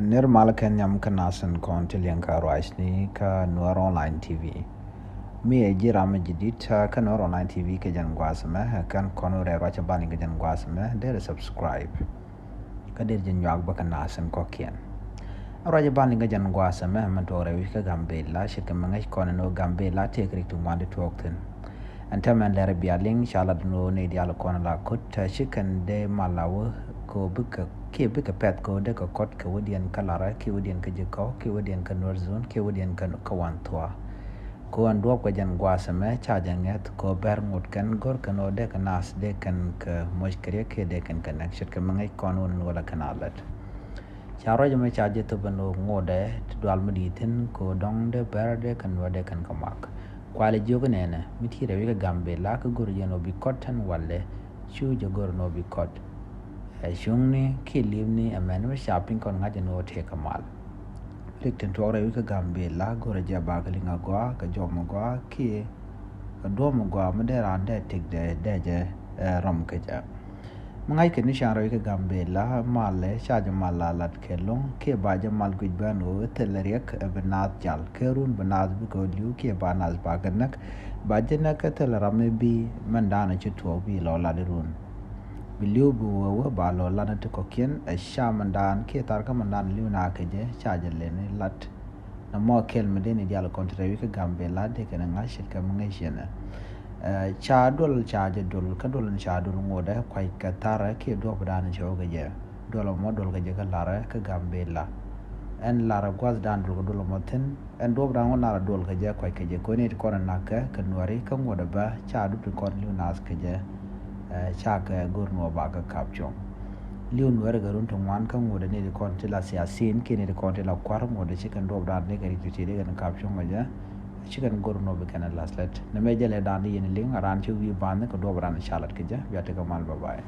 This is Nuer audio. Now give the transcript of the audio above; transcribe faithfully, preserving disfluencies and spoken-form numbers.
Nir mal kɛn nyam kä nasin kɔn ti liɛŋ kä ruacni kä Nuɛr Online T V. Mi ɛ ji̱ ram mi ji̱ dit kä Nuɛr Online T V kɛ jɛn guas mɛ kɛn kɔn rɛɛ ruac ban liŋ kɛ jɛn guas mɛ der subscribe. Kä der jɛ nyuak bä kä nasin kɔkiɛn. Ruac ban liŋ kɛ jɛn guas mɛ mɛ tuɔk rɛwi kä Gambela ce̱tkɛ mɛ ŋäc kɔn ni wä Gambela tëë kɛ rik ti ŋuan ti tuɔk thin. Ɛn täämɛ ɛn lɛr bia liŋ ca lat ni wä ni dial kɔn la kut tɛ ci kɛn dee mal la wä kɛ wä bikɛ kiɛ bikɛ pɛth kɛ wä dee kɛ kɔt kɛ wä diɛn kä larɛ kiɛ wä diɛn kä ji̱ kɔw kiɛ wä diɛn kä Nuer Zone kiɛ wä diɛn kä wan thua. Kɛ wä ɛn duɔp kɛ jɛn guas mɛ ca jɛ ŋɛth kɛ wä bɛr ŋot kɛn gɔr kɛn wä dee kɛ nas dee kɛn kɛ moc kɛ riɛk kiɛ dee kɛn kɛ nɛk ce̱tkɛ mɛ ŋäc kɔn wä ni wä la kɛn a lät. Ca ruac mɛ ca jɛ thop ɛn ɣöö ŋotdɛ ti dual mi di̱i̱t thi̱n kɛ ɣöö dɔ̱ŋ dee bɛr dee kɛn wä dee kɛn kɛ mak. Kualɛ jiök inɛnɛ mi ti rɛw ikɛ Gambela kä go̱r jɛ nɔ bi kɔt tɛn walɛ cu jɛ go̱r nɔ bi kɔt. Ɛ cuŋni kiɛ li̱pni ɛmɛn mi ca piny kɔn ŋa̱c ɛn ɣöö tëë kɛ mal. Rik tin tuɔk rɛw ikɛ Gambela go̱r jɛ bakɛ liŋ agɔaa kɛ jɔm agɔaa kiɛ kɛ duɔ̱m agɔaa mi dee raan dee tik dee dee jɛ ɛ rɔm kɛ jɛ. Mi ŋa̱ckɛ ni can rɛy kä Gambela malɛ ca jɛ mal la lat kɛ lo̱ŋ kiɛ ba jɛ mal guic bän ɣöö thilɛ riɛk ɛ bi naath jal kɛ run bi naath bikɛ ɣöö li̱w kiɛ ba naath ba kɛ näk. Ba jɛ näk kɛ thilɛ ram mi bi mɛndan ci tuɔɔk bi lɔ lat run. Bi li̱w bi wee wee ba lɔ lat ti kɔ̱kiɛn ɛ ca mɛndan kiɛ thar kä mɛndan li̱w na kɛ jɛ ca jɛ leni lat. Na mɔ kɛl mi dee ni dial kɔn ti rɛwi kä Gambela dee kɛn ŋa̱c ce̱tkɛ mi ŋäc yɛn ɛ. Ca duɔl ca jɛ duɔl kä duɔl ni ca duɔl ŋotdɛ kuac kɛ tharɛ kiɛ duɔp dan cɛ wä kɛ jɛ. Duɔl mɔ duɔl kɛ jɛ kä larɛ kä Gambela. Ɛn larɛ guath dan duɔl kɛ duɔl mɔ thin ɛn duɔp dan wä larɛ duɔl kɛ jɛ kuac kɛ jɛ kɔn it kɔn nak kɛ kɛ nuɛri kä ŋotdɛ bä ca dup ti kɔn liw nath kɛ jɛ. Ca kɛ go̱r nuɔ ba kɛ kap cuɔ̱ŋ. Liw nuɛri kɛ run ti ŋuan kä ŋotdɛ ni ti kɔn ti la siasin kiɛ ni ti kɔn ti la kuar ŋotdɛ ci kɛn duɔp dan ni kɛ rik ti ti di kɛn kap cuɔ̱ŋ kɛ jɛ. Ci kɛn go̱r nuɔ bi kɛn lath lɛt ni mɛ jɛ lɛ dan di yɛn liŋ a ran ci wi̱i̱ ban ni kɛ duɔp dan ca lat kɛ jɛ bia ti kɛ mal bye bye.